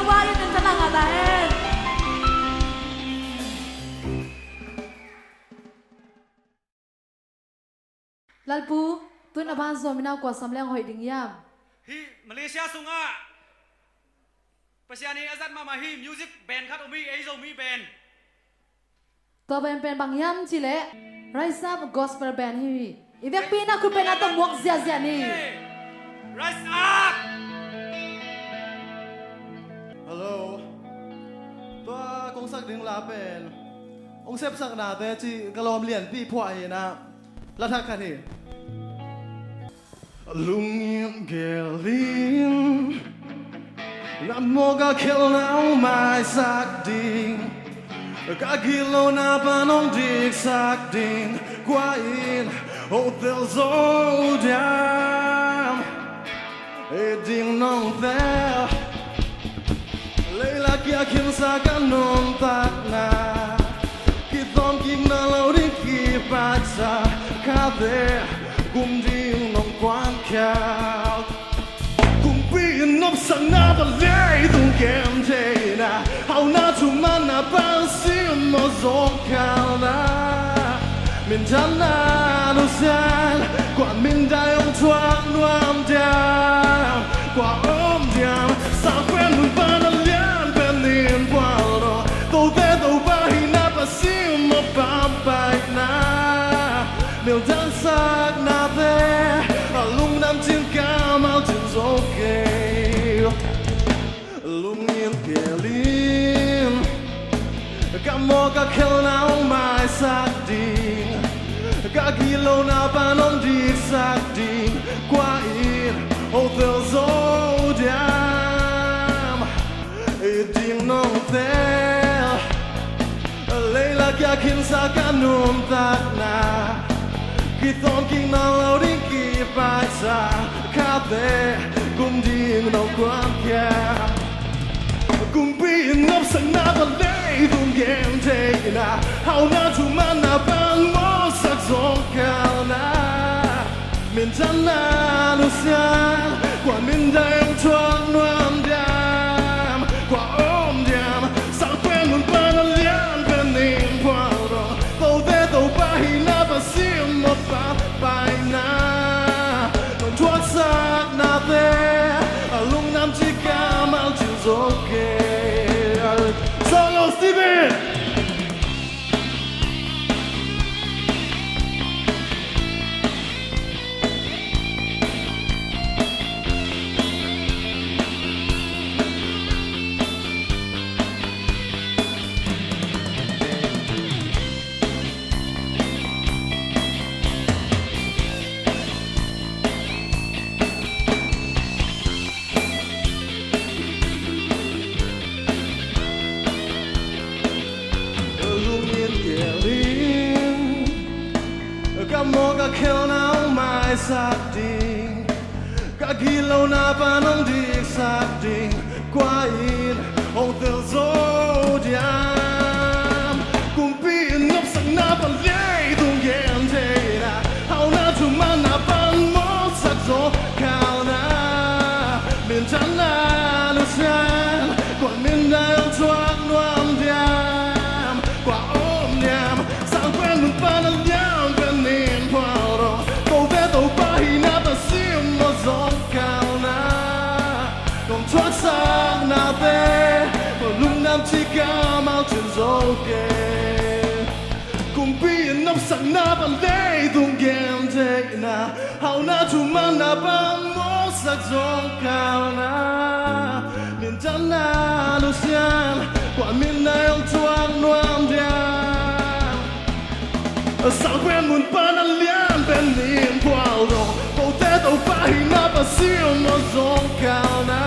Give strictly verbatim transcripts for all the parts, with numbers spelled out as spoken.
Wah, in an tana ngah ta hen. Lalpu, tun a ban Zomi nau kua sam leng hoih ding hiam? Hih Malaysia sungah Pasian in a zat mahmah hi, music band khat om hi, ei Zomi band. Tua band pen bang hiam cih leh Rise Up Gospel Band hi. I vekpi in a khut pen a tawh muak ziahziah ni. Rise Up! Hello. Tua kong sak ding la pen hong sepsaknate cih ka lawm lianpi phuah hi in ah, la thak khat hi. Lungin gelin, ngammaw ka khelhna hong maisak ding, ka gitlona pan hong diksak ding, kua in hong tel zo diam? Ei ding nong tel. Leilak kiak khinsa ka nuntakna, kitawm kikna lo ding kipaisa, khate kum ding nong kuankhia. Kumpi in nopsakna pan leitung gentheihna, hauhna thumanna pan simmawh zawngkhalna. Minthanna nusiat, kua mindain hong thuak nuam diam? Kua om diam? Sangpen mun pan a lian pen in pualdong, kote Topa hihna pan simmawh pampaihna. Minthansaknate a lungdam cin kammal cin zo kei. Lungin gelin, ka maw ka khelhna hong maisak ding, ka gitlona pan hong diksak ding, kua in hong tel zo diam? Ei ding nong tel. Leilak kiak khinsa ka nuntakna, kitawm kikna lo ding kipaisa, khate kum ding nong kuankhia. Kumpi in nopsakna pan leitung gentheihna, hauhna thumanna pan mawhsak zawngkhalna. Minthanna nusiat, kua mindain hong thuak nuam diam? Kua om diam? Sangpen mun pan a lian pen in pualdong, kote Topa hihna pan simmawh pampaihna. Nong thuaksaknate a lungdam cin kammal cin zo kei. Solo, Stephen! Lungin gelin, ka maw ka khelhna hong maisak ding, ka gitlona pan hong diksak ding, kua in hong tel zo diam? Kumpi in nopsakna pan leitung gentheihna, hauhna thumanna pan mawhsak zawngkhalna. Minthanna nusiat, kua mindain hong thuak nuam diam? Kua om diam? Sangpen mun pan a lian pen in pualdong, kote Topa hihna pan simmawh zawngkhalna. Nong thuaksaknate a lungdam cin kammal cin zo kei. Kumpi in nopsakna pan leitung gentheihna, hauhna thumanna pan mawhsak zawngkhalna. Minthanna nusiat, kua mindain hong thuak nuam diam? Sangpen mun pan a lian pen in pualdong, kote Topa hihna pan simmawh zawngkhalna.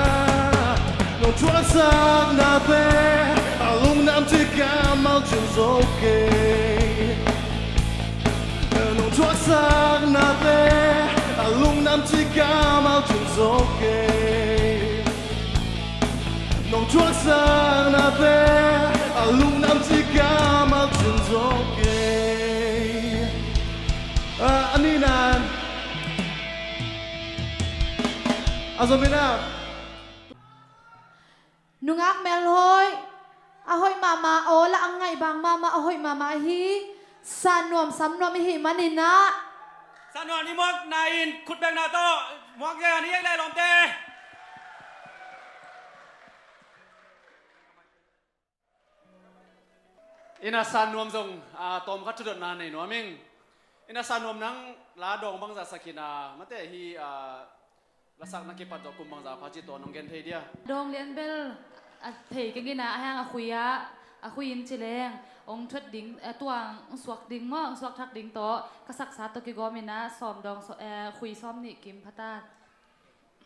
Nong thuaksaknate a lungdam cin kammal cin zo kei. Nong thuaksaknate a lungdam cin kammal cin zo kei. Nong thuaksaknate a lungdam cin kammal cin zo kei. Ah, a nihna in a Zomi nau Nungak melhoih a hoih mahmah, aw lah a ngaih bang mahmah a hoih mahmah ahi San Nuam Sam Nuam i hih maninah, San Nuam i muak na in khutbekna tawh muak zia ni ek le lawmte. Ina San Nuam zong tawmkhat thudotna nei nuam ing. Ina San Nuam nang la dawng bangzah sak hina, mate hi lasak na kipat zawh kum bangzah pha ci tawh nong gen thei dia? Dawng lian bel a thei keng ina, a hang a khui ah, a khui in ci leng ong thuat ding, tuang suak ding maw, ong suak thak ding tawh ka saksa tawh kigawm ina sawm dawng, khui sawm nih kim phata.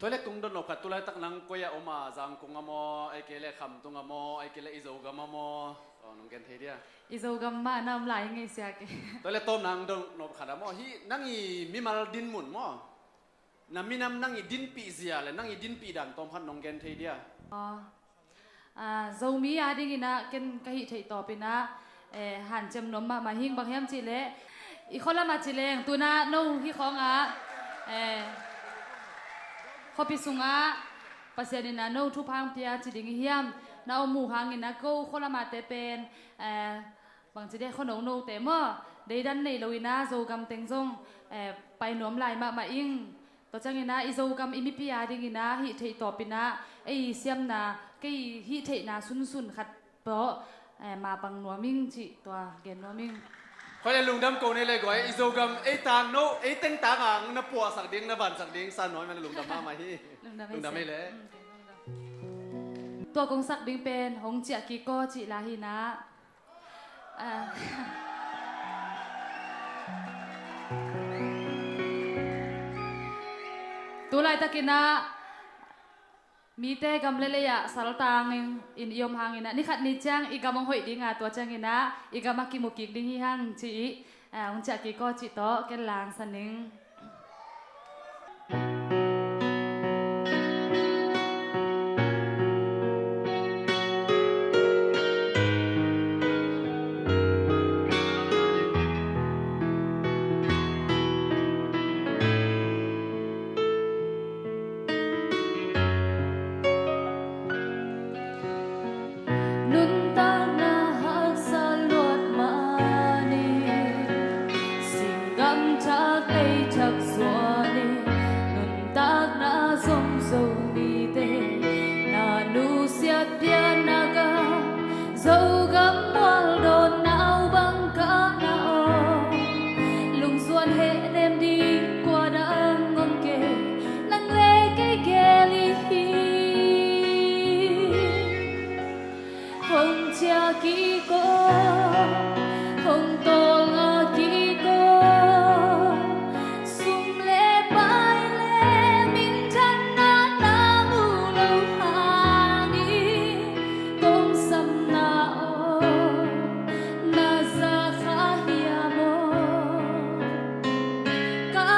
Tua le kong dot nop khat, tulaitak nang koi a om a, Zangkong a maw, ei kei le Khamtung a maw, ei kei le i Zogam a maw? Nong gen thei dia? I Zogam mah na om lai ngei sia kei. Tua le tawm nang dot nop khat a maw, hi nang i mimal din mun maw, na minam nang i dinpih zia le nang i dinpih dan tawm khat nong gen thei dia? Zomi a dinginah ken ka hih theih tawpinah hanciam nuam mahmah hing, bang hiam cihleh i khualamah ci leng tunah no hih khawngah khuapi sungah Pasian inah no thupha hong pia ci ding i hiam? Na om uh hanginah ko khualamahte pen bangci deh khuano note maw, deidan nei loinah Zogam teng zong pai nuam lai mahmah ing. Tua cianginah i Zogam i mipi a dinginah hih theih tawpinah ei siamna, kei hih theihna sunsun khat tawh mapang nuam ing cih tua gen nuam ing. Khoi le lungdam ko nei le guai, i Zogam ei tangno, ei teng tangang na puahsak ding, na vansak ding San Nuam i man lungdam mahmah hi. Lungdam ei le. Tua kong sak ding pen hong ciah kik aw cih la hinah. Tulaitakinah mite gam le lei-ah saltang in i om hanginah nikhat ni ciang i gam hong hoih dinga, tua cianginah i gam a kimu kik ding hi hang ci-ih hong ciah kik aw cih tawh ken langsan ing. Nuntakna haksa luat manin, singgam thak ei thak zuanin, nuntakna zong Zomite na nusiat pianna gam, Zogam mualdawnna uh bang kahna aw. Lungzuan hehnem ding kua dang om kei, nang le kei gel i hi. Hong ciah kik aw, hong tawlnga kik aw. Sum le pai le minthanna na mu lo hangin kong samna aw, na za kha hiam aw? Ka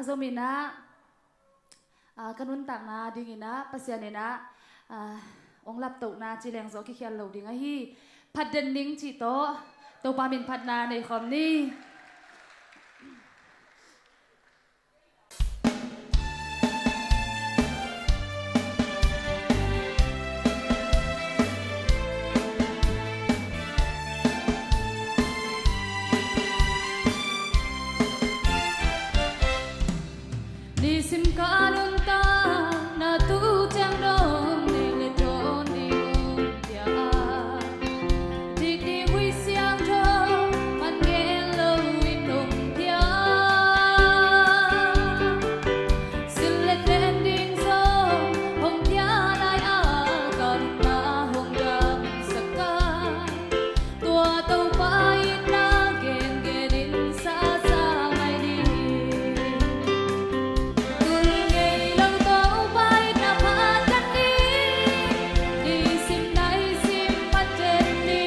Zomi in ah, ah, ka nuntakna dingin ah Pasian in ah, ah, hong laptohna ci leng zaw kikhial lo ding ahi. Phatden ning cih tawh Topa min phatna nei khawm ni. Nisim ka nuntakna tu ciang dong nei le dawn ding hong pia a, dikdikhuih siangtho man gen lo in hong pia. Sil le ten ding zong hong pia lai a, ka nunna hong damsak a, tua Topa itna gengen in sasa mai ni. Tul ngei lo Topa itna phatden ni, nisim naisim phatden ni,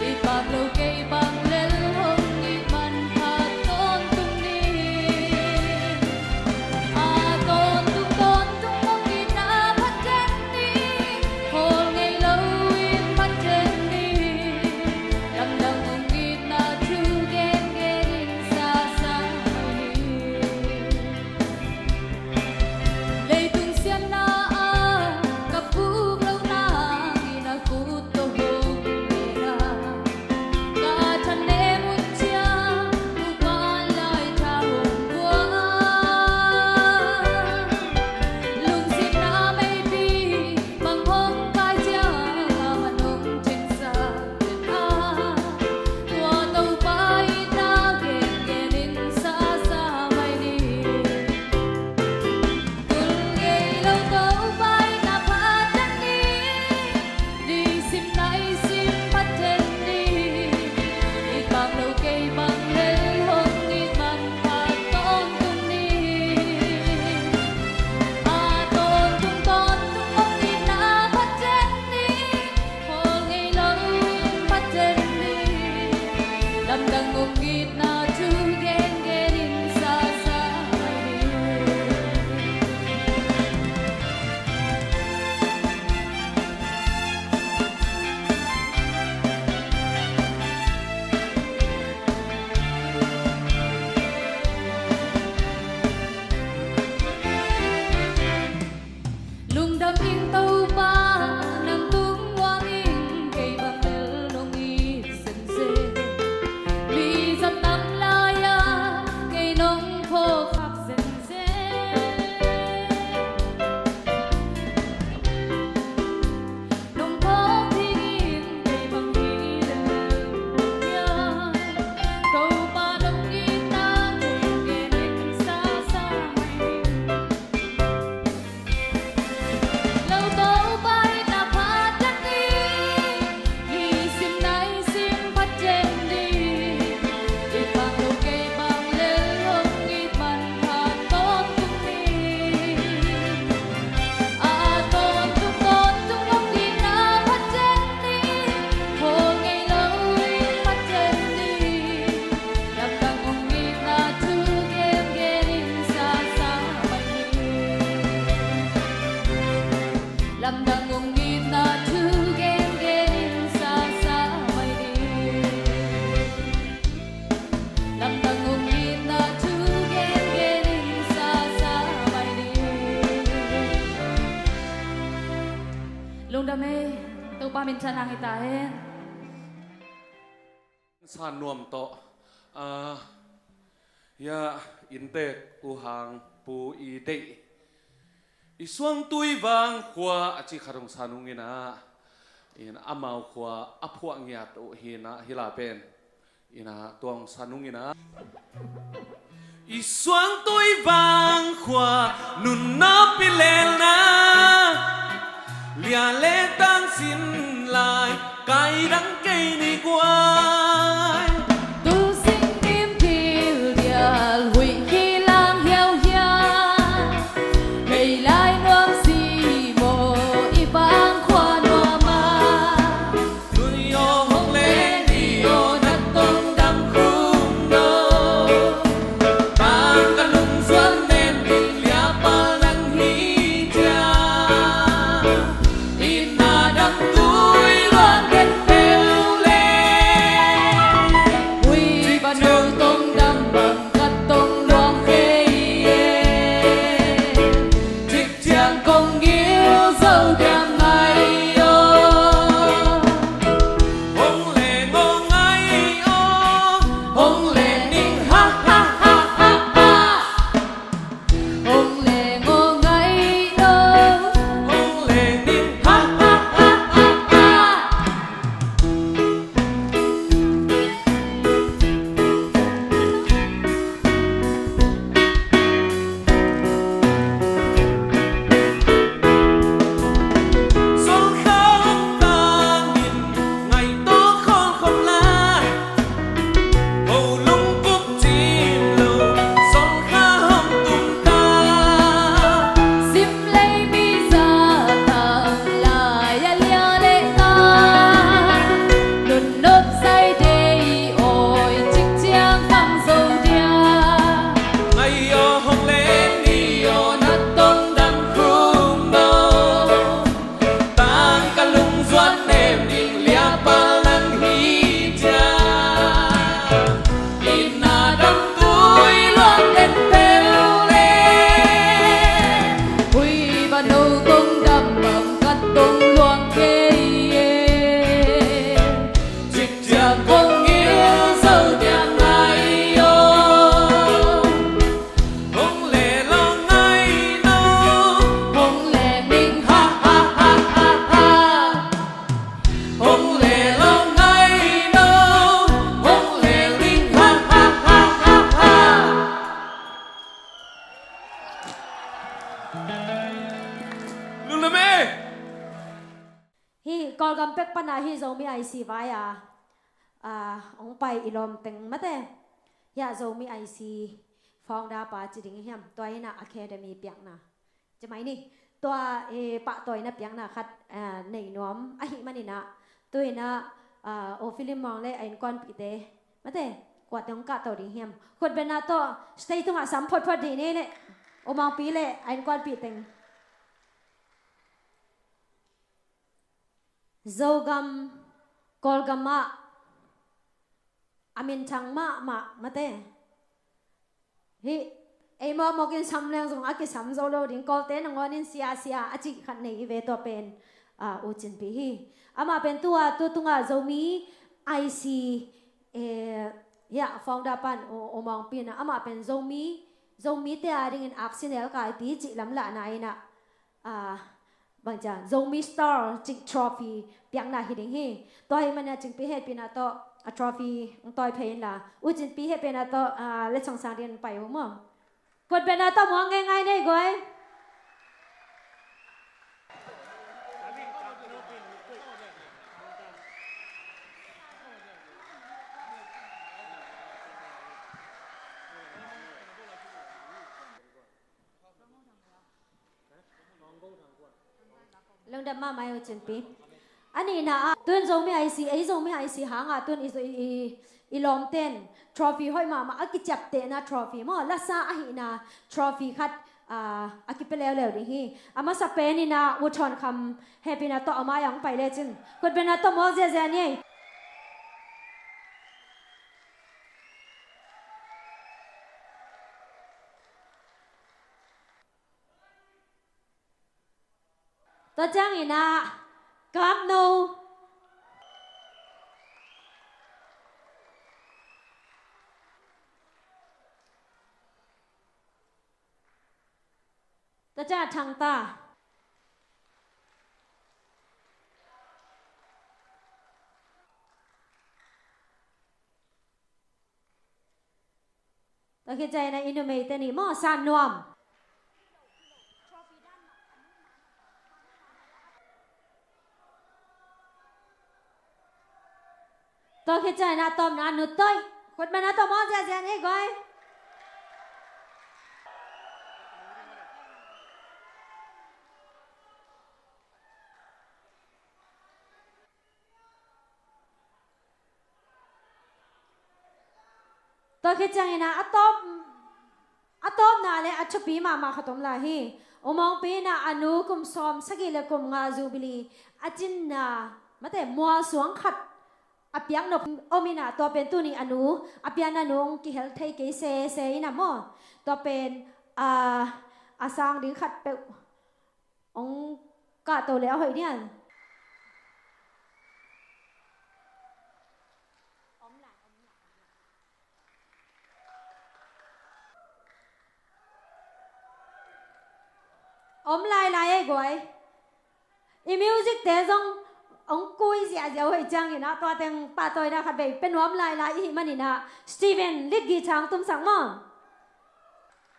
i pam lo kei bang lel hong it manpha tawntung ni. A tawntung tawntung hong itna phatden ni, khawl ngei lo in phatden ni, lamdang hong itna thu gengen in sasa mai ni. Leitung siatna ah ka puk loh nangin a khut tawh hong nei a, ka thanem hun ciang Topa lai tha hong pua. Lungsim na meipi bang hong kai ciang a man hong cingsak den a, tua Topa itna gengen in sasa mai ni. Tul ngei lo Topa itna phatden ni, nisim naisim phatden ni, i pam lo kei bang lel hong it manpha tawntung ni. A tawntung tawntung hong itna phatden ni, khawl ngei lo in phatden ni, lamdang hong itna thu gengen in sasa mai ni. Lungdam ing Topa, nang tung uangin kei bang bel nong it zenzen. Mi zat tam lai-a kei nong phawk khak zenzen. Nong phawk dingin kei bang hi lel hiam? Topa nong itna gengen in sasa mai ni. Lo Topa itna phatden ni, nisim naisim phatden ni, i pang lo kei bang lel hong it manpha tawntung ni. A tawntung tawntung hong itna phatden ni, khawl ngei lo in phatden ni, lamdang hong itna thu gengen in sasa mai ni. Lamdang hong itna thu gengen in sasa mai ni. Lamdang hong itna thu gengen in sasa mai ni. Lungdam ei, Topa min thang hi ta hen. Sa nuam tawh, ah, ya, inntek uh hang Pu I Deih, i Suangtui Vang khua a ci khat hong sa nung in ah, in amau khua a phuah ngiat uh hi in ah, hi la pen in ah, tua hong sa nung in ah. I Suangtui Vang khua nunna pilelna, lia le tang sin lai kai dang kei ni guai. Tu sing kim pil dial huih kilang hiauhiau, lei lai nuam si maw i Vang khua nuam a. Nui aw hong leng i aw na tong dam khum lo. Tang ka lung Tong luang kei e, cikciang kong ngil zo diang nai aw. Hong le lo ngai no, hong le ning ha ha ha ha ha. Hong le lo ngai no, hong le ning ha ha ha ha ha. Lungdam e. Hih Kawlgam pek pana hih Zomi I C vai a, a, hong pai i lawmteng mate. Hiah Zomi I C founder pa ci ding hiam, tua inah academy piakna. Ci mai ni, tua, eh, pahtawina piakna khat, a, nei nuam ahih maninah, tu inah, a, aw Philip Muang le a innkuanpihte mate, kuate hong kahto ding hiam. Khutbetna tawh stage tungah sam photphot dih ni le, aw Muangpi le a innkuanpih teng. Zogam, Kawlgam ah a minthang mahmah mate. Hih ei mawkmawk in sam leng zong a kisam zo lo ding, Kawlte nangawn in sia sia a cih khat nei hi ve, tua pen, a, U Cin Pi hi. Amah pen tua tu tungah Zomi I C, eh, hiah founder pan, aw, aw Muangpi inah amah pen Zomi, Zomite a dingin aksi nelkaipi cih lamlahna inah, a, bang ciang Zomi Star cih trophy piakna hi ding hi. Tua ahih manin a Cin Pi hehpihna tawh a trophy hong tawi phei inla, U Cin Pi hehpihna tawh, a, letsong sang dingin pai uh maw. Khutbetna tawh muang ngeingai nei guai. Lungdam mahmah e U Cin Pi. A nihna ah, tun Zomi I C, ei Zomi I C hangah tun i, i, i, i lawmten trophy hoih mahmah a kiciaptehna trophy maw, lasa ahihna trophy khat, a, a kipia leuleu ding hi. A masa pen inah U Thawn Kham hehpihna tawh a mai-ah hong pai lecin khutbetna tawh muak ziahziah ni ei. Tua ciangin ah Kamno. Tua ciangin ah Thangta. Tua khit ciangin ah i numeite nih maw, San Nuam. Tua khit ciangin ah a tawpna Nu Toih. Khutbetna tawh muak ziahziah ni ei guai. Tua khit ciangin ah a tawp, a tawpna le a thupi mahmah khat om lai hi. U Mawngpi in ah a nu kum sawm sagih le kum nga Jubilee a cinna, mate, mualsuang khat a piak nop om in ah, tua pen tuni a nu, a pianna nu hong kihel thei kei sese in ah maw. Tua pen, a, a sang ding khat peuh hong kahto leh a hoih diam. Om lailai ei guai. I music te zong hong kui ziahziah uh ahih ciangin ah, tua teng pahtawina khat vei pia nuam lailai i hih manin ah, Steven, lead guitar hong tumsak maw.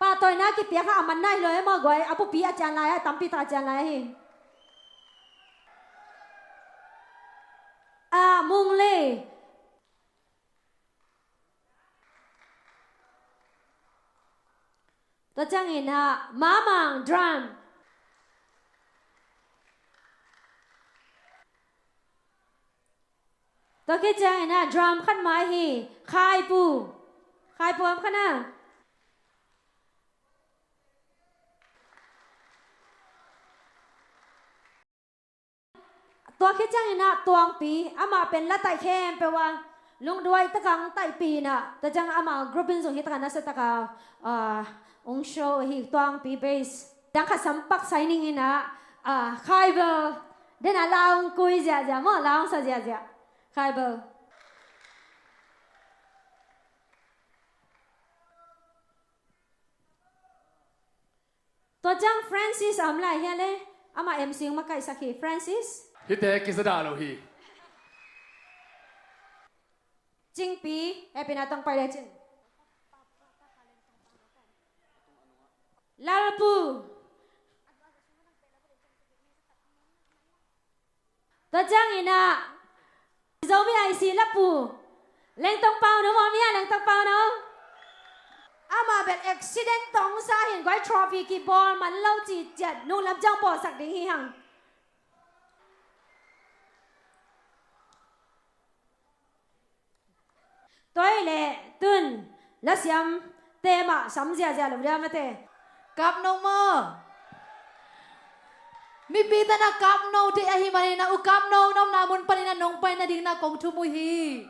Pahtawina kipiak a, a man nai lo e maw guai, a bupi a cian lai a, tampi tak a cian lai ahi. A, Mung Lei. Tua ciangin ah Mamang, drum. Tua khit ciangin ah drum khat mah hi, Khaipu. Khaipu om kha na. Tua khit ciangin ah Tuangpi, amah pen la taih khempeuh a lungduai taka hong taihpih in ah, tua ciang amah group in zong hi taka nasa taka, ah, hong show hi, Tuangpi bass. Dang khat sam pak sai ning in ah, ah, Khaivel, Dena la hong kui ziahziah maw, la hong sa ziahziah. Khai bo. Tua ciang Francis a om lai hia le, amah M C hong makaihsak hi, Francis. Hihte kizadah lo hi. Cingpi, hehpihna tawh hong pai lecin. Lalpu. Tua ciangin ah Zomi I C Lalpu Lengtong Pau no maw, mi a Lengtong Pau no. Amah bel accident tawh hong sa hi-in guai trophy kibawl man lo ci ciat nunglam ciang bawlsak ding hi hang. Tua hi leh tun lasiamte mah sam ziahziah lo dia mate. Kap no maw? Mipite na kap no deih ahih manin ah U Kap No na omna mun panin ah nong pai nading na kong thum uh hi.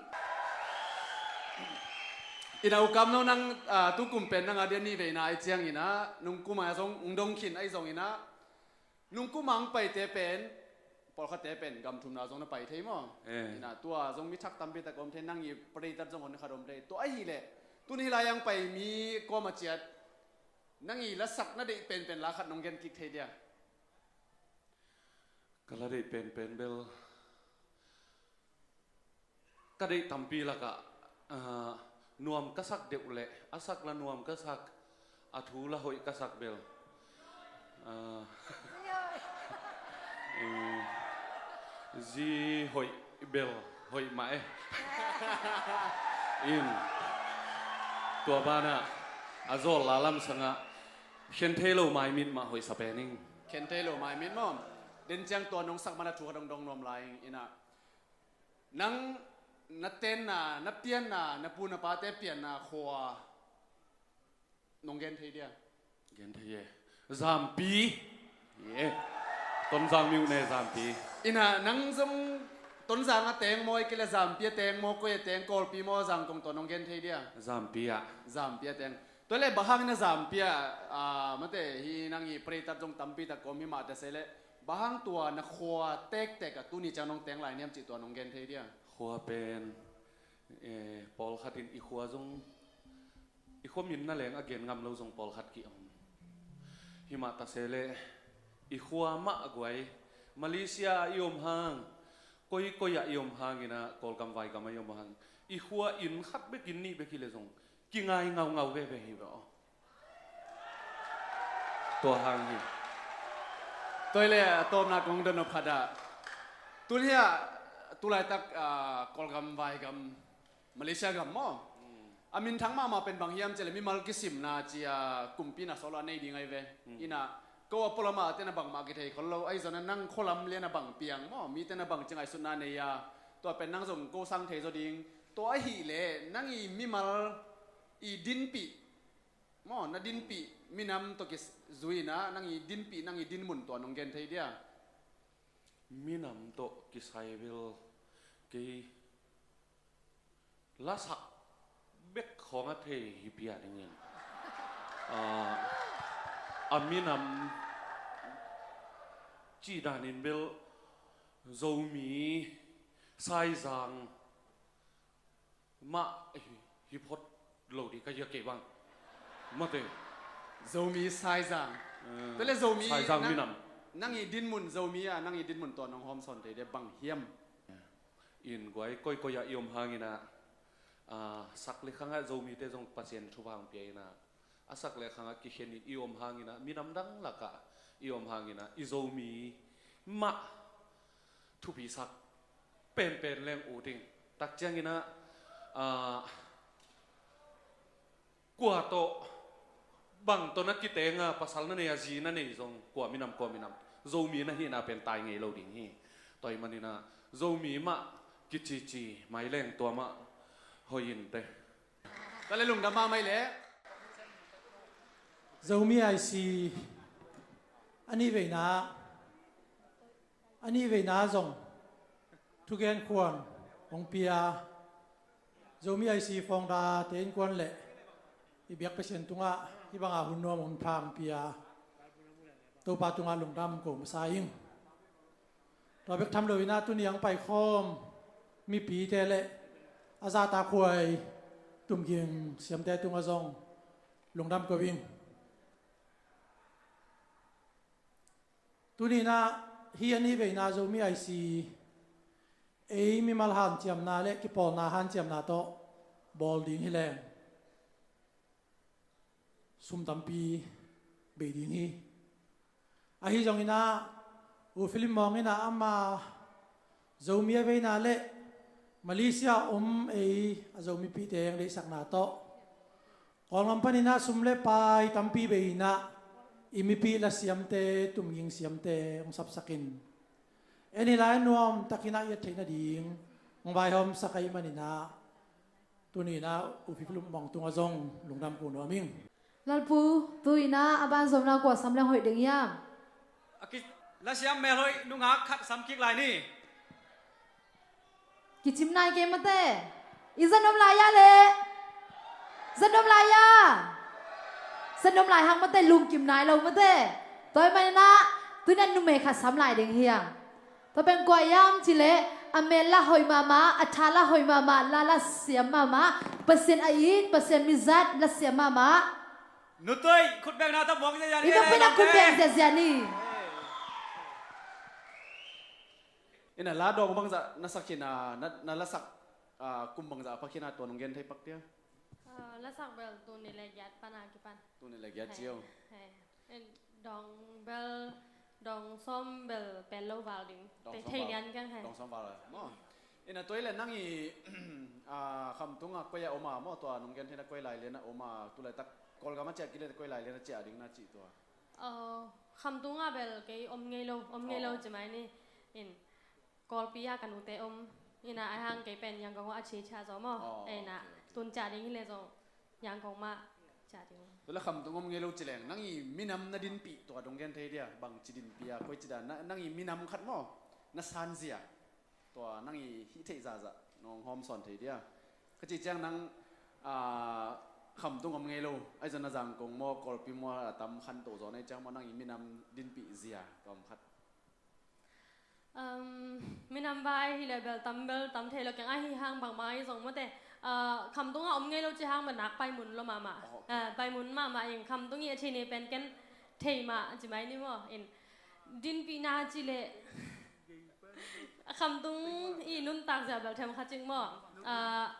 Ina U Kap No nang, ah, tukum pen nang a dia nih veina ahih ciangin ah nungkum a zong ung dong khin ahi zongin ah Nungkum a hong paite pen, pawlkhatte pen gam thumna zong na pai thei maw? Eh. Ina tua zong mi thak tampi tak om thei, nang i pray tat zong hong khat om thei. Tua ahih leh tuni hih lai-ah hong pai mi kuamah ciat nang i lasak na deih penpen la khat nong gen kik thei dia? Ka la deih penpen bel ka deih tampi lakah, ah, nuam ka sak deuh leh, a sak la nuam ka sak, a thu la hoih ka sak bel. Ah, eh, zi hoih bel, hoih mah e. In, tua banah, a zawl la lamsangah, khen thei lo maimit mah hoih sa pen ing. Khen thei lo maimit maw? Den ciang tua nong sak man a thu khat dong dong nuam lai ing, ina. Nang na tenna, na pianna, na pu na pate pianna khua nong gen thei dia? Gen thei e. Zampi. Ye. Tonzang mi uh ne Zampi. Ina nang zong Tonzang a teng maw, i kile Zampi a teng maw, koi a teng, Kawlpi maw, Zangkong tawh nong gen thei dia? Zampi ah. Zampi a teng. Tua leh bang hang na Zampi ah, ah, mate, hi nang i pray tat zong tampi tak om hi mah ta se leh, bang hang tua na khua tektek ah tuni ciang nong teng lai niam cih tua nong gen thei dia? Khua pen, eh, pawlkhat in i khua zong, i khua min na leng a gen ngam lo zong pawlkhat ki om. Hi mah ta se leh, i khua mah a guai, Malaysia ah i om hang, koi koi ah i om hangin ah, Kawlgam vaigam ah i om hang, i khua inn khat bek, inn nih bek hi leh zong kingai ngaungau veve hi ve aw. Tua hang hi. Tua hi leh a tawpna kong dong nop khat ah, tu hi ah, tu laitak, ah, Kawlgam vaigam, Malaysia gam maw? A minthang mahmah pen bang hiam cih leh mimal kisimna ci-a kumpi na sawlawh a nei ding ahi ve. Ina ko a pualam ah te na bangmah kithei khol lo, ahi zongin nang khua lam lian a bang piang maw, mite na bangci ngaihsutna nei a, tua pen nang zong ko sang thei zaw ding. Tua ahih leh nang i mimal i dinpih maw, na dinpih minam tawh kizui-in ah nang i dinpih, nang i dinmun tua nong gen thei dia? Minam tawh kisai bel kei lasak bek khawng a thei hi pia dingin, ah, a minam cih danin bel Zomi, Saizang mah hi, hi phot lo ding ka hi a, kei bang. Mate. Zomi, Saizang. Eh, tua leh Zomi, Saizang nang, minam. Nang i dinmun Zomi ah, nang i dinmun tua nong hawmsawn thei dia bang hiam? In guai, koikoi ah i om hangin ah, ah, sak le khang ah Zomite zong Pasian thupha hong pia in ah, a sak le khang ah kikhen in i om hangin ah, minam dang lakah i om hangin ah, i Zomi mah thupisak penpen leng ut ing. Tak ciangin ah, ah, kua tawh, bang tawh na kiteng a, pasal na nei a, zi na nei zong, kua minam, kua minam, Zomi na hihna pen tai ngei lo ding hi. Tua ahih manin ah Zomi mah kicici mai leng tua mah hoih in teh. Ka le lungdam mahmah hi leh. Zomi I C a nih veina, a nih veina zong thugen khuan hong pia, Zomi I C founder-te innkuan le i biak Pasian tungah hih banga hun nuam hun pha hong pia Topa tungah lungdam ko masa ing. Tua bek tham loin ah tuni ang paikhawm mipite le a zahtakhuai tumging siamte tungah zong lungdam ko ing. Tuni-in ah hih a nih veina Zomi I C ei mimal hanciamna le kipawlna hanciamna tawh bawl ding hi leng sum tampi bei ding hi. Ahi zongin ah U Philip Mawng in ah ama Zomi a veina le Malaysia om ei a Zomipihte hong deihsakna tawh Kawlgam panin ah sum le pai tampi bei-in ah i mipih lasiamte, tumging siamte hong sapsakin en i lai nuamtakin ah i et theih nading hong vaihawmsak ahih manin ah tuni-in ah U Philip Mawng tungah zong lungdam ko nuam ing. Lalpu, tu-in ah a banzomna kua sam leng hoih ding hiam? A ki, lasiam melhoih nungak khat sam kik lai ni. Kicim nai kei mate. I za nuam lai a le. Za nuam lai a. Za nuam lai hang mate, lungkim nai lo mate. Tua ahih manin ah tuni-in ah numei khat sam lai ding hiam? Tua pen kua hiam cih leh a mel lah hoih mahmah, a tha lah hoih mahmah, la lah siam mahmah, Pasian a it, Pasian mizat lah siam mahmah. Nutui, khut bengna tawh buang ziahziah ni. I tawh pen a khut beng ziahziah ni. Ina la dawng bangzah na sak khin a, na, na la sak, ah, kum bangzah a pha khin a, tua nong gen thei pak dia? Ah, la sak bel tul nih le giat pan a kipan. Tul nih le giat cio. He, he. En, dawng bel, dawng sawm bel pel lo val ding. Dawng sawm val. Thei lian keng he. Dawng sawm val. Maw. Ina tua i le nang i, ah, Khamtung ah koi a om a maw, tua nong gen theihna koi lai lian a om a, tu laitak Kawlgam a ciah kei le koi lai lian a ciah ding na cih tua. Aw, Khamtung ah bel kei om ngei lo, om ngei lo ci mai ni. In, Kawlpi ah ka nute om. Ina, a hang kei pen Yangon ah a ciah zaw maw. Ina, tun ciah ding hi le zong Yangon mah ciah ding. Tu le Khamtung om ngei lo ci leng, nang i minam na dinpih tua dong gen thei dia, bang ci dinpih a, koi ci dan, nang i minam khat maw, na sanzia. Tua nang i hih theih zahzah nong hawm sawn thei dia. Ka cih ciang nang, ah, Khamtung om ngei lo, ahi zong na Zangkong maw, Kawlpi maw, a tam khanto zaw na hih ciang maw, nang i minam dinpih zia tua om khat. Um, minam vai hi le bel tam bel tam thei lo keng, ahi hang bangmah ahi zong mawte. Ah, Khamtung ah om ngei lo ci hang bel nak pai mun lo mahmah. Ah, pai mun mahmah ing. Khamtung i a thei ni pen ken thei mah ci mai ni maw. In, dinpihna ci le Khamtung i nuntak zia bel them kha cing maw? Ah,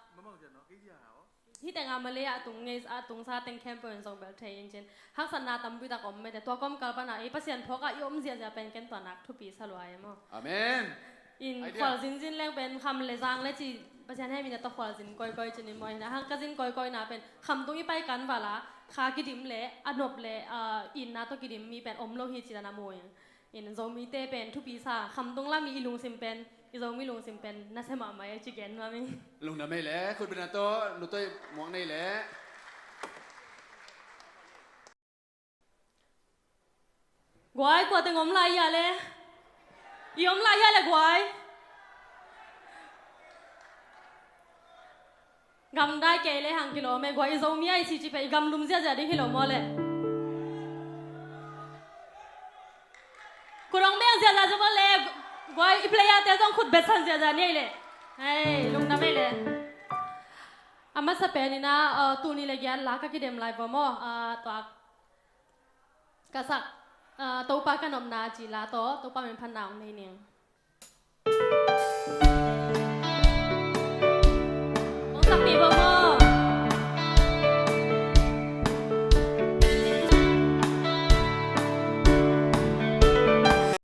hih teng a Malay a tung ngei, a tungsa teng khempeuh in zong bel thei in cin. Haksatna tampi tak om mete, tua kawmkal pan a ei Pasian phawk a i om ziahziah pen ken tua nak thupi sa lua e maw? Amen. In khual zinzin leng pen kham le zang le ci Pasian hemi na tawh khual zin koikoi cin i maw? In a hang ka zin koikoi na pen Khamtung i pai kan val a kha kidim le a nop le, ah, inna tawh kidim mi pen om lo hi ci dan a mu ing. In Zomite pen thupi sa, Khamtung lam i lungsim pen, i Zomi lungsim pen nasia mahmah e ci gen nuam ing. Lungdam ei le, khut bengna tawh lutoi muak nei le. Guai, kua teng om lai ia le? I om lai ia le guai? Gamdai kei le hang kilawm e, guai, i Zomi a i si ci pen i gamlum ziahziah ding hi lo maw le? Khut hong beng ziahziah zong maw le, guai, i player te zong khut betsan ziahziah ni ei le. Hei, lungdam ei le. A masa pen in a, uh, tul nih le giat la ka kidem lai vua maw, uh, tuak ka sak, uh, Topa ka nopna ci la tawh Topa min phatna hong nei ning. Hong sakpih vo maw?